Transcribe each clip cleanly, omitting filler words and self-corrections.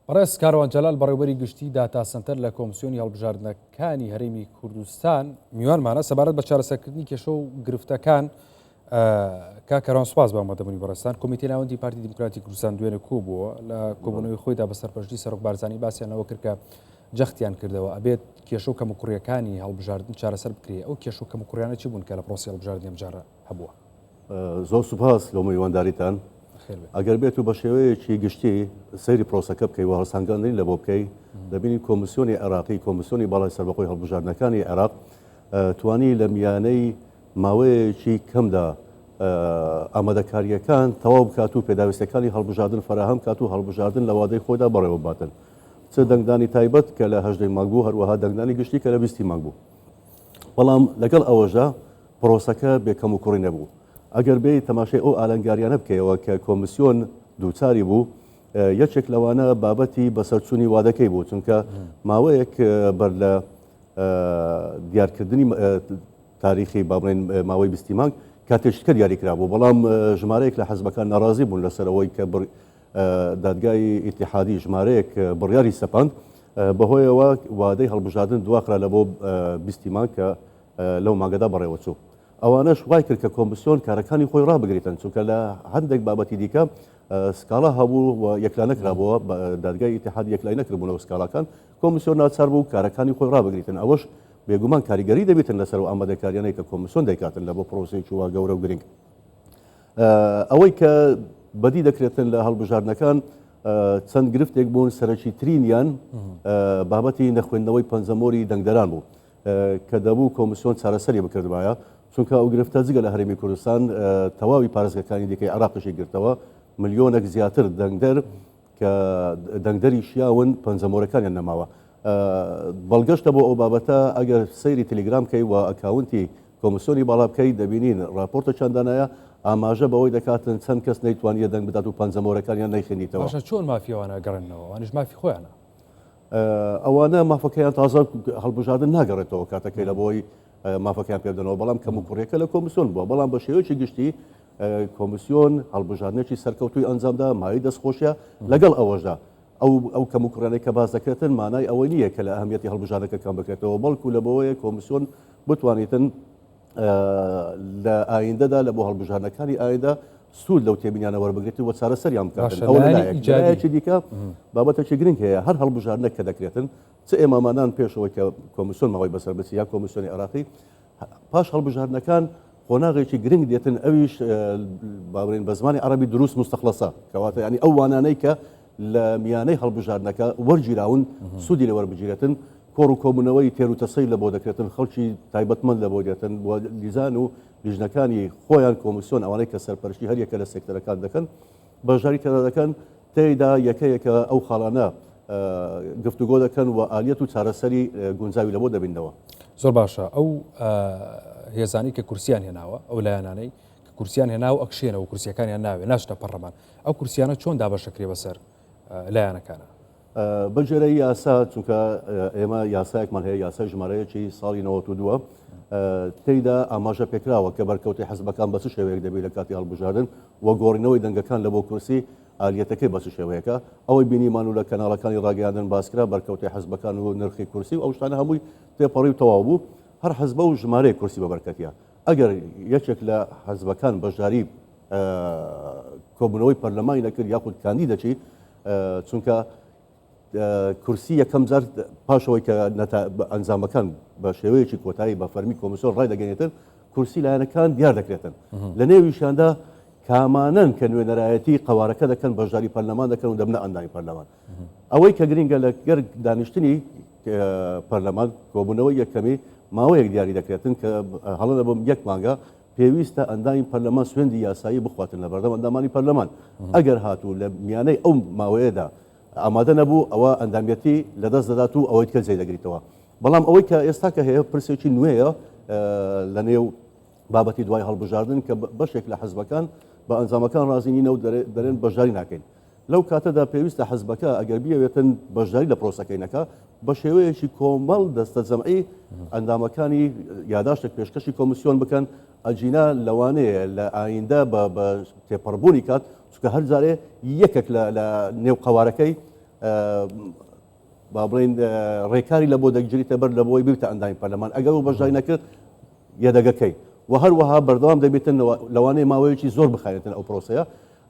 بەڕێز کاروان جەلال بەڕێوبەری گشتی داتا سەنتەر لە کۆمسیۆنی هەڵبژاردنەکانی هەرێمی کوردستان میوانمانە سەبارەت بە چارەسەرکردنی کێشە و گرفتەکان. کاک کاروان سوپاس بۆ ئامادەبوونی بەڕێزتان. کۆمیتەی ناوەندی پارتی دیموکراتی کوردستان دوێنێ کۆبووە لە کۆبوونەوەی خۆیدا بە سەرپەرشتی سەرۆک بارزانی باسیان لەوە کرد کە جەختیان کردەوە ئەبێت کێشە و کەموکوڕیەکانی هەڵبژاردن چارەسەر بکرێ. ئەو کێشە و کەموکوڕیانە چی بوون کە لە پرۆسی هەڵبژاردنی ئەمجارە هەبووە؟ زۆر سوپاس لۆ میوانداریتان. ئەگەر بێت و بە شێوەیەکی گشتی سەیری پرۆسەکە بکەی و هەڵسەنگاندنی لە بۆ بکەی دەبینی کۆمیسیۆنی عێراقی کۆمیسیۆنی باڵای سەربەخۆی هەڵبژاردنەکانی عێراق توانی لە میانەی ماوەیەکی کەمدا ئامادەکارییەکان تەواو بکات و پێداویستیەکانی هەڵبژاردن فەراهەم بکات و هەڵبژاردن لە وادەی خۆیدا بەڕێوەبباتن چ دەنگدانی تایبەت کە لە هەژدەی مانگ بوو هەروەها دەنگدانی گشتی کە لە بیستی مانگ بوو. بەڵام لەگەڵ ئەوەشدا پرۆسەکە بێ کەموکوڕی نەبوو. ئەگەر بێی تەماشای ئەو ئالنگاریانە بکەیەوە کە کۆمیسیۆن دووچاری بوو، یەکێک لەوانە بابەتی بەسەرچوونی وادەکەی بوو، چونکە ماوەیەک بەر لە دیارکردنی تاریخی با بڵێین ماوەی بیستی مانگ کاتێکی تر دیاری کرابوو، بەڵام ژمارەیەک لە حزبەکان ناڕازی بوون لەسەر ئەوەی کە دادگای ئیتیحادی ژمارەیەک بڕیاری سەپاند، بەهۆیەوە وادەی هەڵبژاردن دواخرا لە بۆ بیستی مانگ کە لەو مانگەدا بەڕێوەچوو. ئەوانەش وای کرد کە کۆمسیۆن کارەکانی خۆی ڕابگریتن، چونکە لە هەندێک بابەتی دیکە سکاڵا هەبوو و یەکلا نەکرابووە، دادگای ئیتیحاد یەکلای نەکردبوونەوە سکاڵاکان، کۆمسیۆن ناچار بوو کارەکانی خۆی ڕابگریتن، ئەوەش بێگومان کاریگەری دەبیتن لەسەر ئەو ئامادەکاریانەی کە کۆمسیۆن دەیکاتن لە بۆ پرۆسەیەکی وا گەورە و گرنگ. ئەوەی کە بەدی دەکرێتن لە هەڵبژاردنەکان چەند گرفتێک بوون، سەرەکی ترینیان بابەتی نەخوێندنەوەی پەنجەمۆری دەنگدەران بوو کە دەبوو کۆمسیۆن چارەسەری بکردبایە، چونکە ئەو گرفتە جگە لە هەرێمی کوردستان تەواوی پارێزگەکانی دیکەی عێراقیشی گرتەوە، ملیۆنێک زیاتر دەنگدەر کە دەنگدەری شیاون پەنجەمۆرەکانیان نەماوە. بەڵگەشتە بۆ ئەو بابەتە ئەگەر سەیری تەلیگرام بکەی و ئەکاونتی کۆمسیۆنی باڵا بکەی دەبینین ڕاپۆرتەکیان دانایە ئاماژە بەوەی دەکاتن چەند کەس نەیتوانیە دەنگ بدات و پەنجەمۆرەکانیان نەیخوێندیتەوە. باشە چۆن مافی ئەوانە ئەگەڕێننەوە؟ ئەوانیش مافی خۆیانە. ئەوانە مافەکەیان تازە هەڵبژاردن ناگەڕێتەوە کاتەکەی لە بۆی مافەکەیان پێ بدەنەوە، بەڵام کەموکوڕیەکە لە کۆمسیۆن بووە، بەڵام بە شێوەیەکی گشتی کۆمسیۆن هەڵبژاردنێکی سەرکەوتووی ئەنجامدا، مایەی دەستخۆشیە، لەگەڵ ئەوەشدا ئەو ئەو کەموکوڕیانەی کە باس دەکرێتن مانای ئەوە نییە کە لە ئەهمیەتی هەڵبژاردنەکە کەم بکرێتەوە، بەڵکو لە بۆیە کۆمسیۆن بتوانیتن لە ئایندەدا لە بۆ هەڵبژاردنەکانی ئایندە سوود لەو تێبینیانە وەربگرێت و چارەسەریان بکاتن. باشە ئەوە لایەنی لەلایەک. ئیجابی لەلایەکی دیکە بابەتێکی گرنگ هەیە، هەر هەڵبژاردنێک کە دەکرێتن چ ئێمەمانان پێشەوەی کە کۆمیسیۆن ماوەی بەسەر بچی یا کۆمیسیۆنی عێراقی پاش هەڵبژاردنەکان قۆناغێکی گرنگ دێتن ئەویش با بڵێین بە زمانی عەڕەبی دروس مستخلصە کەواتە یانی ئەو وانانەی کە لە میانەی هەڵبژاردنەکە وەرگیراون سوودی لێ وەربگیرێتن کۆڕ و کۆبوونەوەی تێر و تەسەی لە بۆ دەکرێتن خەڵکی تایبەتمەند لە بۆ دێتن بۆ لیزان و لیژنەکانی خۆیان کۆمیسیۆن ئەوانەی کە سەرپەرشتی هەر یەکە لە سێکتەرەکان دەکەن بەشداری تێدا دەکەن تێیدا یەکە یەکە ئەو خاڵانە گفتوگۆ دەکەن و ئالیەت و چارەسەری گونجاوی لەبۆ دەبیننەوە. زۆر باشە ئەو هێزانەی کە کورسیان هێناوە، ئەو لایەنانەی کە کورسیان هێناوە ئەکشێنەوە کورسیەکانیان ناوێ ناچنە پەڕلەمان، ئەو کورسیانە چۆن دابەشەکرێ بەسەر لایەنەکانە؟ بەگوێرەی یاسا، چونکە ئێمە یاسایەکمان هەیە، یاسای ژمارە یەکی ساڵی 92، تێیدا ئاماژە پێکراوە کە بەرکەوتەی حزبەکان بە چ شێوەیەک دەبێت لە کاتی هەڵبژاردن و گۆڕینەوەی دەنگەکان لە بۆ کورسی ئالیەتەکەی بە چ شێوەیەکە، ئەوەی بینیمان و لە کەناڵەکانی ڕاگەیاندن باسکرا بەرکەوتەی حزبەکان و نرخی کورسی و ئەو شتانە هەمووی تێپەڕی و تەواو بوو، هەر حزبە و ژمارەیەک کورسی بە بەرکەتیە، ئەگەر یەکێک لە حزبەکان بەشداری کۆبوونەوەی پەرلەمانی نەکرد یاخود کاندیدەکی چونکە کورسی یەکەم جار پاشەوەی کە ئەنجامەکان بە شێوەیەکی کۆتایی بە فەرمی کۆمیسیۆن ڕایدەگەێنێتن کورسی لایەنەکان دیار دەکرێتن لە نێویشیاندا کامانەن کە نوێنەرایەتی قەوارەکە دەکەن بەشداری پەرلەمان دەکەن و دەبنە ئەندامی پەرلەمان ئەوەی کە گرنگە لە گەر دانیشتنی پەرلەمان کۆبوونەوەی یەکەمی ماوەیەک دیاری دەکرێتن کە هەڵە نەبم یەک مانگە پێویستە ئەندامی پەرلەمان سوێندی یاسایی بخواتن لەبەردەم ئەندامانی پەرلەمان، ئەگەر هاتوو لە میانەی ئەو ماوەیەدا ئامادە نەبوو ئەوە ئەندامیەتی لەدەست دەدات و ئەوەی دیکە جێی دەگریتەوە. بەڵام ئەوەی کە ئێستا کە هەیە پرسێکی نوێیە لە نێو بابەتی دوای هەڵبژاردن کە بەشێک لە حزبەکان بە ئەنجامەکان ڕازی نینە و دەرێن بەشداری ناکەین. لەو کاتەدا پێویستە حزبەکە ئەگەر بیەوێتن بەشداری لە پرۆسەکەی نەکا بە شێوەیەکی کۆمەڵ دەستەجەمعی ئەندامەکانی یاداشتێک پێشکەشی کۆمیسیۆن بکەن ئەگینا لەوانەیە لە ئایندە بە تێپەڕبوونی کات چونکە هەر جارێ یەکێک لە نێو قەوارەکەی با بڵێین ڕێکاری لە بۆ دەگیریتە بەر لە بۆی ببتە ئەندامی پەرلەمان ئەگەر و بەشداری نەکرد یەدەگەکەی و هەروەها بەردەوام دەبێتن لەوانەیە ماوەیەکی زۆر بخایێتن ئەو پرۆسەیە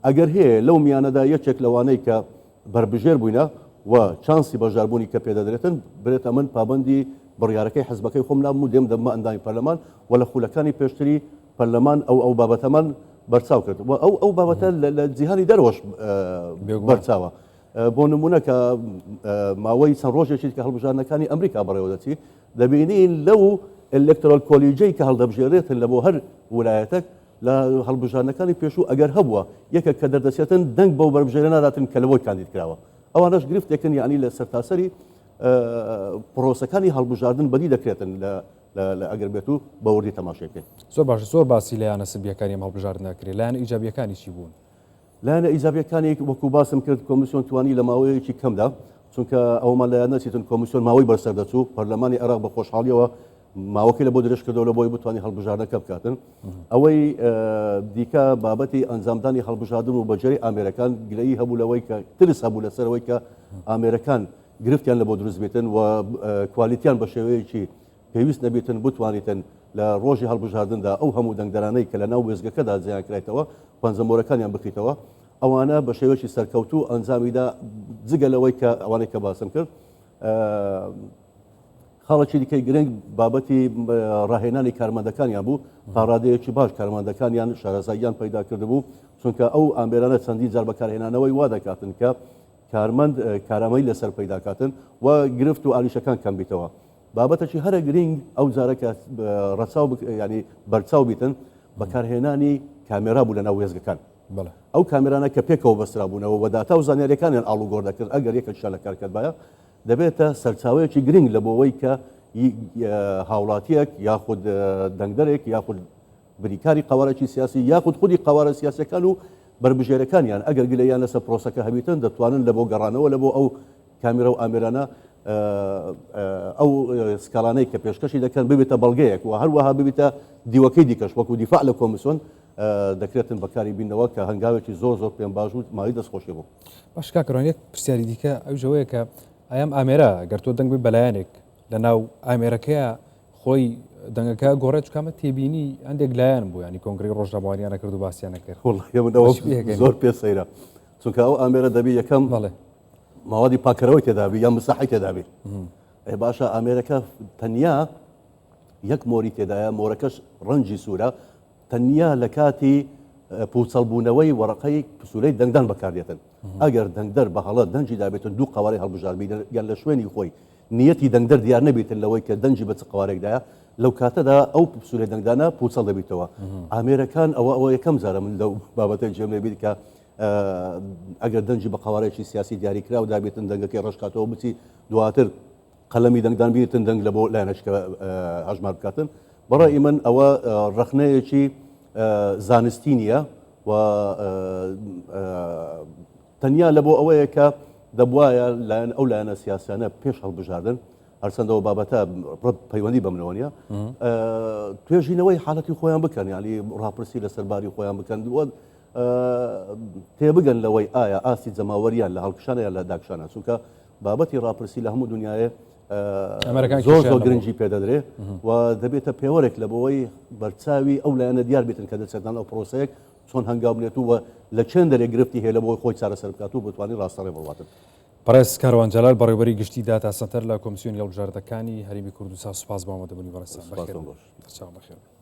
ئەگەر هەیە لەو میانەدا یەکێک لەوانەی کە بەربژێر بووینە و چانسی بەشداربوونی کە پێدەدرێتن برێتە من پابندی بڕیارەکەی حزبەکەی خۆم نابم و دێم دەبمە ئەندامی پەرلەمان و لە خولەکانی پێشتری پەرلەمان ئەو ئەو بابەتەمان بەرچاو کرد و ئەو ئەو بابەتە لە جیهانی دەرەوەش بەرچاوە. بۆ نمونە کە ماوەی چەند ڕۆژێکی کە هەڵبژاردنەکانی ئەمریکا بەڕێوە دەچی دەبینین لەو electoral college ەی کە هەڵدەبژێرێتن لە بۆ هەر ولایەتەک لە هەڵبژاردنەکانی پێشوو ئەگەر هەبووە یەکێک کە دەردەچێتن دەنگ بەو بەربژێرە ناداتن کە لەوەی کاندید کراوە ئەوانەش گرفتێکن یعنی لە سەرتاسەری پرۆسەکانی هەڵبژاردن بەدی دەکرێتن لە لە ئەگەر بێت و بە وردی تەماشای بکەین. زۆر باشە زۆر باسی لایەنە سلبیەکانی ئەم هەڵبژاردنە کرێ لایەنە ئیجابیەکانی چی بوون؟ لایەنە ئیجابیەکانی وەکو باسم کرد کۆمیسیۆن توانی لە ماوەیەکی کەمدا چونکە ئەومان لە یاد نەچیتن کۆمیسیۆن ماوەی بەرسەر دەچوو پەرلەمانی عێراق بە خۆشحاڵیەوە ماوەکەی لە بۆ درێژ کردەوە لە بۆی بتوانانی هەڵبژاردنەکە بکاتن ئەوەی دیکە بابەتی ئەنجامدانی هەڵبژاردن و بەجێری ئامێرەکان گلەیی هەبوو لەوەی کە ترس هەبوو لەسەرەوەی کە ئامێرەکان گرفتیان لە بۆ دروست بێتن و کوالیتیان بە شێوەیەکی پێویست نەبیتن بتوانیتن لە ڕۆژی هەڵبژاردندا ئەو هەموو دەنگدەرانەی کە لە ناو وێستگەکەدا جێیان کرایتەوە پەنجەمۆرەکانیان بخیتەوە ئەوانە بە شێوەیەکی سەرکەوتوو ئەنجامیدا جگە لەوەی کە ئەوانەی کە باسم کرد خاڵێکی دیکەی گرنگ بابەتی ڕاهێنانی کارمەندەکانیان بوو تا ڕادەیەکی باش کارمەندەکانیان شارەزاییان پەیدا کردبوو چونکە ئەو ئامێرانە چەندین جار بەکارهێنانەوەی وا دەکاتن کە کارمەند کارامەیی لەسەر پەیدا کاتن و گرفت و ئاریشەکان کەم بیتەوە. بابەتەکی هەرە گرینگ ئەو جارە کە ڕەچاو یانی بەرچاو بیتن بەکارهێنانی کامێرا بوو لەناو وێستگەکان. ئەو کامێرانە کە پێکەوە بەسترابوونەوە و داتا و زانیاریەکانیان ئاڵوگۆڕ دەکرد ئەگەر یەکێکیان لە کار کەتبایە دەبێتە سەرچاوەیەکی گرینگ لە بۆوەی کە هاوڵاتیەک یاخود دەنگدەرێک یاخود بریکاری قەوارەکی سیاسی یاخود خودی قەوارە سیاسیەکان و بەربژێرەکانیان ئەگەر گلەییان لەسەر پرۆسەکە هەبیتن دەتوانن لە بۆ گەڕانەوە لە بۆ ئەو کامیرا و ئامێرانە ئەو سکاڵانەی کە پێشکەشی دەکەن ببێتە بەڵگەیەک و هەروەها ببیتە دیوەکەی دیکەش وەکو دیفاع لە کۆمیسیۆن دەکرێتن بەکاری بینەوە کە هەنگاوێکی زۆر زۆر پێم باش و مایەی دەستخۆشی بوو. باش کاک ڕۆن یەک پرسیاری دیکە ئەویش ئەوەیە کە ئایا ئەم ئامێرە گەر تۆ دەنگ بی بەلایەنێک لەناو ئامێرەکەیە خۆی دەنگەکە گۆڕێت چونکە ئەمە تێبینی هەندێک لایەن بوو ینی کۆنگرەی ڕۆژنامەوانیانە کرد و باسیانە کرد وەڵڵاهی من ئەوە زۆر پێ سەیرە چونکە ئەو ئامێرە دەبی یەکەم بەڵێ ماوادی پاکەرەوەی تێدابی یان مساحی تێدابی ئێ باشە ئامێرەکە تەنیا یەک مۆری تێدایە مۆرەکەش ڕەنجی سوورە تەنیا لە کاتی پوچەڵبوونەوەی وەڕقەی پسوولەی دەنگدان بەکاردێتن ئەگەر دەنگدەر بە هەڵە دەنگی دابێتن دوو قەوارەی هەڵبژاردبی یان لە شوێنی خۆی نیەتی دەنگدەر دیار نەبیتن لەوەی کە دەنگی بە چ قەوارێکدایە، لەو کاتەدا ئەو پسوولەی دەنگدانە پووچەڵ دەبیتەوە. ئامێرەکان ئەوە ئەوە یەکەم جارە من لەو بابەتە گوێم لێ بیت کە ئەگەر دەنگی بە قەوارێکی سیاسی دیاریکراو دابێتن دەنگەکەی ڕەش کاتەوە بچی دواتر قەلەمی دەنگدان بیتن دەنگ لە بۆ لایەنەش کە هەژمار بکاتن بەڕای من ئەوە ڕەخنەیەکی زانستی نییە و تەنیا لە بۆ ئەوەیە کە دەبوایە لایەن ئەو لایەنە سیاسیانە پێش هەڵبژاردن هەرچەندەوە بابەتە پەیوەندی بە منەوە نیە توێژینەوەی حالەتی خۆیان بکەن یعنی ڕاپرسی لەسەر باری خۆیان بکەن تێبگەن لەوەی ئایا ئاستی جەماوەریان لە هەڵکشانە یان لە داکشانە چونکە بابەتی ڕاپرسی لە هەموو دنیاە زۆر زۆر گرنگی پێدەدرێ و دەبێتە پێوەرێک لە بۆی بەرچاوی ئەو لایەنە دیار بێتن کە دەچێتان ئەو پرۆسەیەک چۆن هەنگاو بنێت و لە چێندەرێ گرفتی هەیە لە بۆی خۆی چارەسەر بکات و بتوانێت ڕاستەڕێ بڕواتن. بەڕێز کاروان جەلال بەڕێوەبەری گشتی داتا سەنتەر لە کۆمسیۆنی هەڵبژاردەکانی هەرێمی کوردستان سوپاس بۆ ئامادەبوونی بەڕێزتان. سوپاس بەخێر بۆش. سەرچاوە بەخێر بێن.